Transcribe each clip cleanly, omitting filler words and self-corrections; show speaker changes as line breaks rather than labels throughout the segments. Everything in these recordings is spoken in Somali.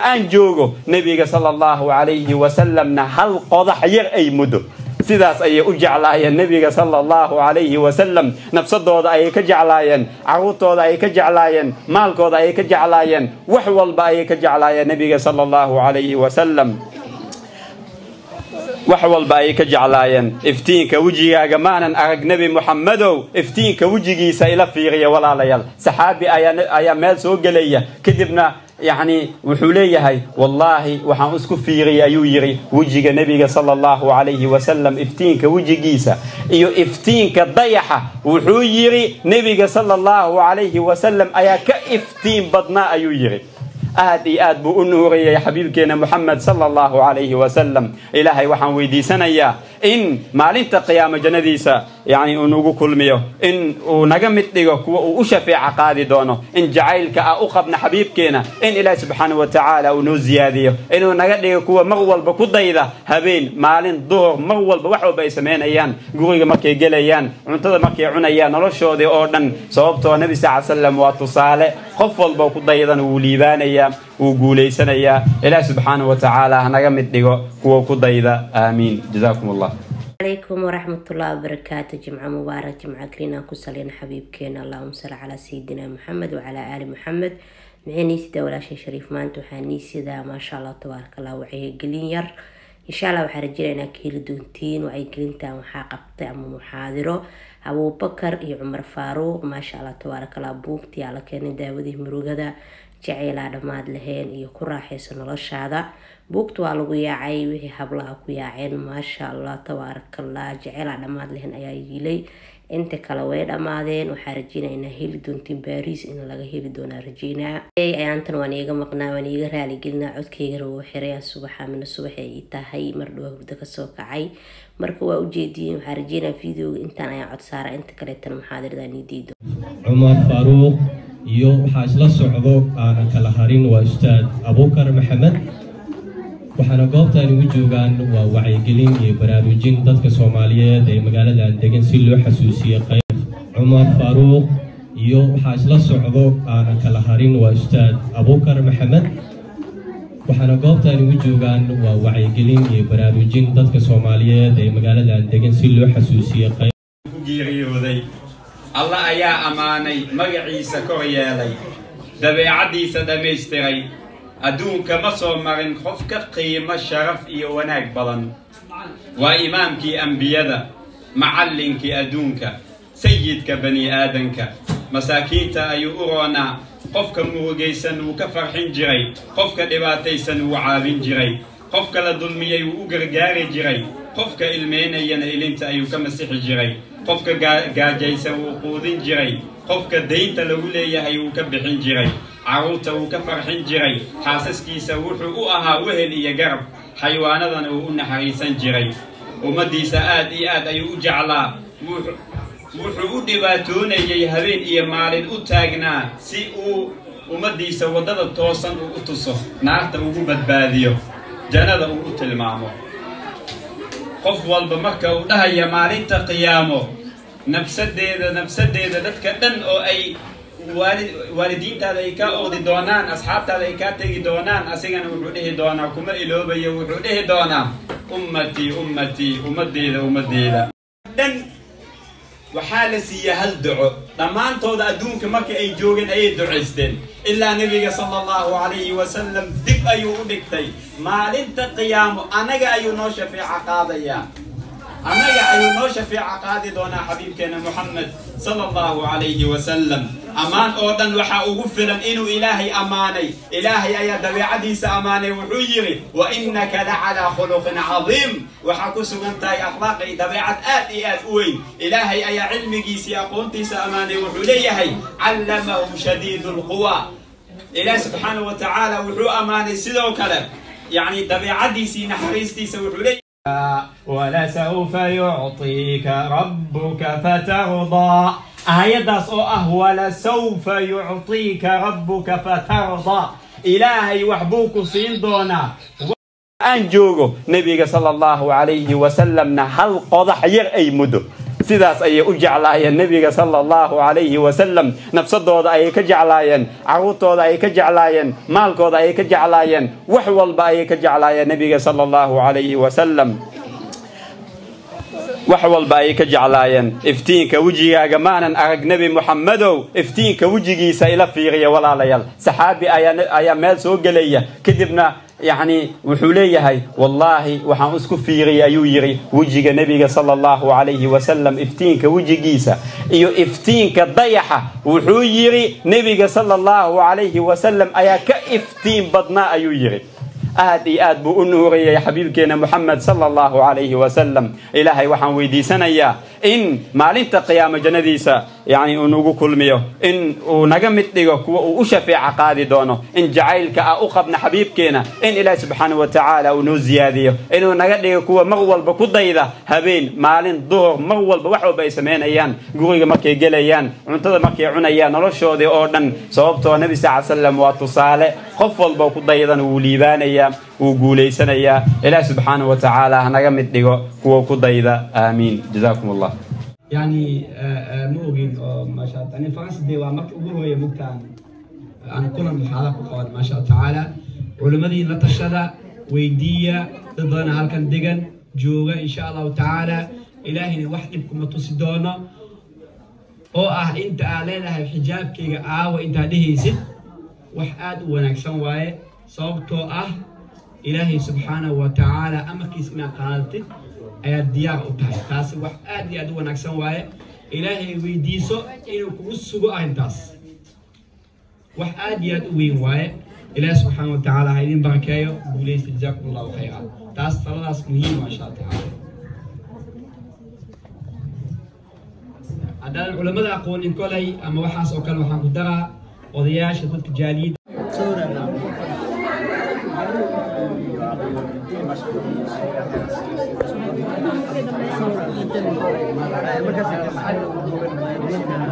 Aan joogo, nebiga sala Allahu calayhi wasalamna hal qodax yar ay muddo. Sidaas ayay u jeclaayeen nebiga sala Allahu calayhi wasalam. Nafsadooda ayay ka jeclaayeen, carruurtooda ayay ka jeclaayeen, maalkooda ayay ka jeclaayeen, wax walba ayay ka jeclaayeen nebiga sala Allahu calayhi wasalam, wax walba ayay ka jeclaayeen. Iftiinka wejigaaga maanan arag, Nebi Muxammedow, iftiinka wejigiisa ila fiiriya, walaalayaal. Saxaabi ayaa meel soo gelaya, kadibna yacni wuxuu leeyahay: "Wallaahi, waxaan isku fiiriyay," ayuu yidhi, "wejiga nebiga sala Allahu calayhi wasalam, iftiinka wejigiisa iyo iftiinka dayaxa." Wuxuu yidhi: "Nebiga sala Allahu calayhi wasalam ayaa ka iftiin badnaa," ayuu yidhi. Aad iyo aad buu u nuurayay xabiibkeena Moxamed sala Allahu calayhi wasalam. Ilaahay waxaan weydiisanayaa in maalinta qiyaamo jannadiisa yani uu nagu kulmiyo, in uu naga mid dhigo kuwa uu u shafeeca qaadi doono, in jacaylka ah u qabna xabiibkeena in Ilaahi subxaanahu wa tacaala uu noo ziyaadiyo, inuu naga dhigo kuwa mar walba ku dayda, habeen, maalin, duhur, mar walba, wax walba ay samaynayaan, guriga markay gelayaan, cuntada markay cunayaan, noloshoodii oo dhan. Sababtoo Nebi sal slam waa tusaale, qof walba ku daydan wuu liibaanayaa, wuu guulaysanayaa. Ilaah subxaanahu wa tacaala hanaga mid dhigo kuwa ku dayda. Aamiin. Jazaakum Allah.
Calaykum waraxmatullahi wabarakaatu. Jimco mubaarak, jimco kariin. Aan ku salina xabiibkeena. Allahuma salli calaa sayidina Maxamed wacalaa aali Maxamed. Maxay niisidaa walaashin Shariif? Maanta waxaa niisidaa, maasha Allah, tabaaraka Allah, wacyigelin yar. Insha Allah waxaa rajinaa inaad ka heli doontiin wacyigelintan. Waxaa qabtay ama muxaadiro Abuubakar iyo Cumar Faaruuq. Maasha Allah, tabaaraka Allah. Buugtii la keenay, Daawadii Murugada, Jaceylaa Dhammaad Lahayn iyo Ku Raaxayso Noloshaada. Buugta waa lagu yaacay, wixii hablaha ku yaaceen. Maasha Allah, tabaarakallah. Jaceylaa Dhammaad Lahayn ayaa yiilay, inta kale way dhammaadeen. Waxaa rajeynaya inaa heli doontiin, Baariis in laga heli doonaa rajeynaa. Ayaantan waan iiga maqnaa, waan iiga raaligelinaa. Codkeygana wuu xiraya. Subaxa mina subax ay ii tahay, mar dhow hurdo kasoo kacay. Marka waa ujeediin, waxaa rajeynaya videoga intaan ayaan cod saara, inta kaleetana muxaadaradan ii diido.
Cumar Faaruuq iyo waxaa isla socdo, aanan kala harin, waa Ustaad Abuukar Maxamed. Waxaana goobtan ugu joogaan waa wacyigelin iyo baraarujin dadka Soomaaliyeed ee magaaladan degan si loo xasuusiyo qayb. Cumar Faaruuq iyo waxaa isla socdo, aanan kala harin, waa Ustaad Abuukar Maxamed. Waxaana goobtan ugu joogaan waa wacyigelin iyo baraarujin dadka Soomaaliyeed ee magaaladan degan si loo xasuusiyo qayb.
Ku geeriyooday. Allah ayaa ammaanay, magaciisa kor yeelay, dabeecaddiisa dhammaystiray. Adduunka ma soo marin qof ka qiimo, sharaf iyo wanaag badan. Waa imaamkii ambiyada, macallinkii adduunka, sayidka bani aadanka. Masaakiinta ayuu u roonaa, qofka murugaysan wuu ka farxin jiray, qofka dhibaataysan wuu caabin jiray, qofka la dulmiyey wuu u gargaari jiray, qofka ilmeynayana ilinta ayuu ka masixi jiray, qofka gaajaysan wuu quudin jiray, qofka daynta lagu leeyahay wuu ka bixin jiray, carruurta wuu ka farxin jiray, xaasaskiisa wuxuu u ahaa wehel iyo garab, xayawaanadana wuu u naxariisan jiray. Ummaddiisa aad iyo aad ayuu u jeclaa. Wuxuu u dhibaatoonayay, habeen iyo maalin u taagnaa si uu ummaddiisa waddada toosan uu u tuso, naarta ugu badbaadiyo, jannada uu u tilmaamo. Qof walba marka uu dhahaya maalinta qiyaamo nafsadeeda, nafsadeeda, dadka dhan oo ay waalidiintaada ay kaa ordi doonaan, asxaabtaada ay kaa tegi doonaan, asigana wuxuu dhihi doonaa: "Kuma iloobayo." Wuxuu dhihi doonaa: "Ummatii, ummatii, ummadeyda, ummadeyda." Dhan waxaa la siiyey hal duco. Dhammaantooda adduunka markii ay joogeen ayay ducaysteen, ilaa nebiga sala Allahu calayhi wasalam dib ayuu u dhigtay. Maalinta qiyaamo annaga ayuu noo shafeeca qaadayaa, annaga ayuu noo shafeeca qaadi doonaa xabiibkeena Moxamed sala Allahu calayhi wasalam. Ammaan oo dhan waxaa ugu filan inuu Ilaahay ammaanay. Ilaahay ayaa dabeecadiisa ammaanay. Wuxuu yidhi: "Wa innaka la calaa khuluqin cadiim." Waxaa ku sugan tahay akhlaaq iyo dabeecad aad iyo aad u weyn. Ilaahay ayaa cilmigiisa iyo aqoontiisa ammaanay. Wuxuu leeyahay: "Callamahu shadiidu lquwa." Ilaah subxaanahu wa tacaala wuxuu ammaanay sidoo kale yacni dabeecadiisii, naxariistiisa. Wuxuu leeyahay: "Walasawfa yucطiika rabbuka fatardaa." Aayaddaas oo ah "walasawfa yucطiika rabbuka fatardaa", Ilaahay wax buu ku siin doonaa. Aan joogo, nebiga sala Allahu calayhi wasalamna hal qodax yar ay muddo. Sidaas ayay u jeclaayeen nebiga sala allahu calayhi wasalam. Nafsadooda ayay ka jeclaayeen, carruurtooda ayay ka jeclaayeen, maalkooda ayay ka jeclaayeen, wax walba ayay ka jeclaayeen nebiga sala allahu calayhi wasalam. Wax walba ayay ka jeclaayeen. Iftiinka wejigaaga maanan arag nebi Muxammedow, iftiinka wejigiisa ila fiiriya walaalayaal. Saxaabi ayaa meel soo gelaya, kadibna yacni wuxuu leeyahay wallaahi waxaan isku fiiriyay ayuu yidhi wejiga nebiga sala allahu calayhi wasalam, iftiinka wejigiisa iyo iftiinka dayaxa. Wuxuu yidhi nebiga sala allahu calayhi wasalam ayaa ka iftiin badnaa ayuu yidhi. Aad iyo aad buu u nuuriyay xabiibkeena Moxamed sala allahu calayhi wasalam. Ilaahay waxaan weydiisanayaa in maalinta qiyaamo jannadiisa yani uu nagu kulmiyo, in uu naga mid dhigo kuwa uu u shafeeca qaadi doono, in jacaylka ah u qabna xabiibkeena in ilaahi subxaanahu wa tacaala uu noo ziyaadiyo, inuu naga dhigo kuwa mar walba ku dayda, habeen maalin duhur mar walba wax walba ay samaynayaan, guriga markay gelayaan, cuntada markay cunayaan, noloshoodii oo dhan. Sababtoo nebi sal slam waa tusaale, qof walba ku daydan wuu liibaanayaa, wuu guulaysanayaa. Ilaah subxaanahu wa tacaala hanaga mid dhigo kuwa ku dayda. Aamiin. Jazaakum allah.
Yani ma ogin oo maasha Allah yani Faransa dee waa markii ugu horreeya mugtaan aan kulan muxaadara ku qaban maasha Allah tacaala. Culimmadii la tashada, weydiiya dad badan halkan degan jooga insha Allahu tacaala. Ilaahayna wax dhib kuma tusi doono oo ah inta aad leedahay xijaabkayga aawa intaad dhehaysid wax aad u wanaagsan waaye, sababtoo ah ilaahay subxaanahu wa tacaala amarkiisa inaad qaadatid ayaad diyaar u tahay. Taasi wax aad iyo aad u wanaagsan waaye. Ilaahay weydiiso inuu kugu sugo arrintaas, wax aad iyo aad u weyn waaye. Ilaahay subxaana wa tacaala ha idin barakeeyo, guuleysta, jazaakum allahu khayra. Taas taladaas muhiim waa insha Allah tacaala. Haddaadan culamada aqoonin kolay ama waxaas oo kale, waxaan ku daraa odayaasha dadka jaaliyadda.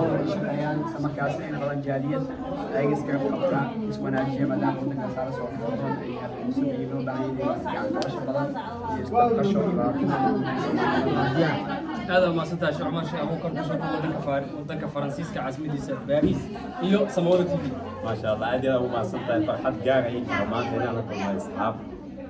Markaas in badan jaaliyad ayaga iskaga qabtaa iswanaajiya, maadaama wadanka saara soo doon ay sameeyey loo baahan yahay gacan qabasho badan iyo isdabqasho iyo.
Aad waa mahadsantahay Sheekh Cumar Sheekh Abuukar. Kusoo dhow wadanka Faransiiska, caasimadiisa Baariis iyo Samawada TV.
Maasha Allah, aad iyo aad ugu mahadsantahay. Farxad gaar ay tahay maanta inaan la kulmay asxaab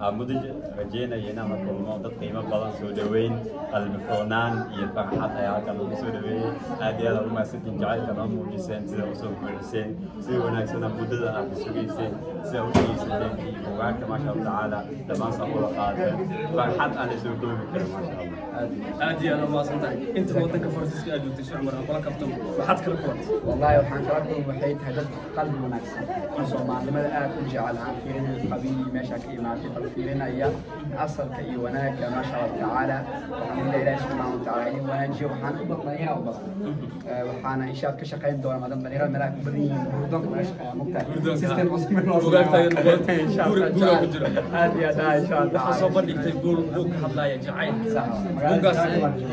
aan muddo rajeynaya inaan la kulmo, dad qiimo badan. Soo dhaweyn, qalbi furnaan iyo farxad ayaa halkan lagu soo dhaweeyey. Aad iyo aad ugu mahadsantiin jacaylka noo muujiseen, sida usoo buuxiseen, sida wanaagsana muddada aad sugayseen, sida u dhegeysateen iyo bugaagta maasha Allah tacaala dhammaan saa ula qaateen. Farxad aan la soo koobi karin maasha Allah.
Aad iyo aad u mahadsantahay. Inta wadanka Faransiiska aad joogtay Sheekh Cumar aan kula kaftamo, maxaad kala kulantay?
Wallahi waxaan kala kulmay waxay tahay dad qalbi wanaagsan oo soomaalinimada aad u jecel, aan fiirinayn qabiil meesha ka imaatay, bal fiirinaya asalka iyo wanaagga maasha Allah tacaala. Waxaan leeyahay ilaahi subxaana wa tacaala idin wanaajiyo. Waxaan u badan dhalinyara u badan, waxaana insha Allah ka shaqayn doona maadaama dhalinyarada meelaha ku badan yihiin. Gurdoonka laga shaqeeya mugtahay, system cusub loo
Buugaagta
insha Allah
guriga ku jira.
Aad iyo aad insha Allah.
Waxaa soo bandhigtay buug ka hadlaya jacayl.
Sax.
Buuggaas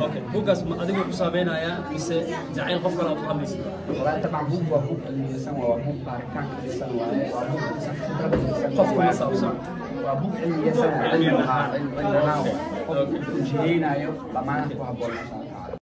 okay, buuggaas ma adigu ku saameynayaa mise jacayl qof kale aad ku hadlaysa?
والله طبعا buug waa buug cilmiyeysan, waa buug baaritaan ka dhisan waaye, waa buug ku dhisan khibrad ku dhisan.
Qof kuma saabsan.
Waa buug cilmiyeysan, waa cilmi ahaan, cilmi ahaan qofku uu jiheynayo lamaanaha ku habboon maasha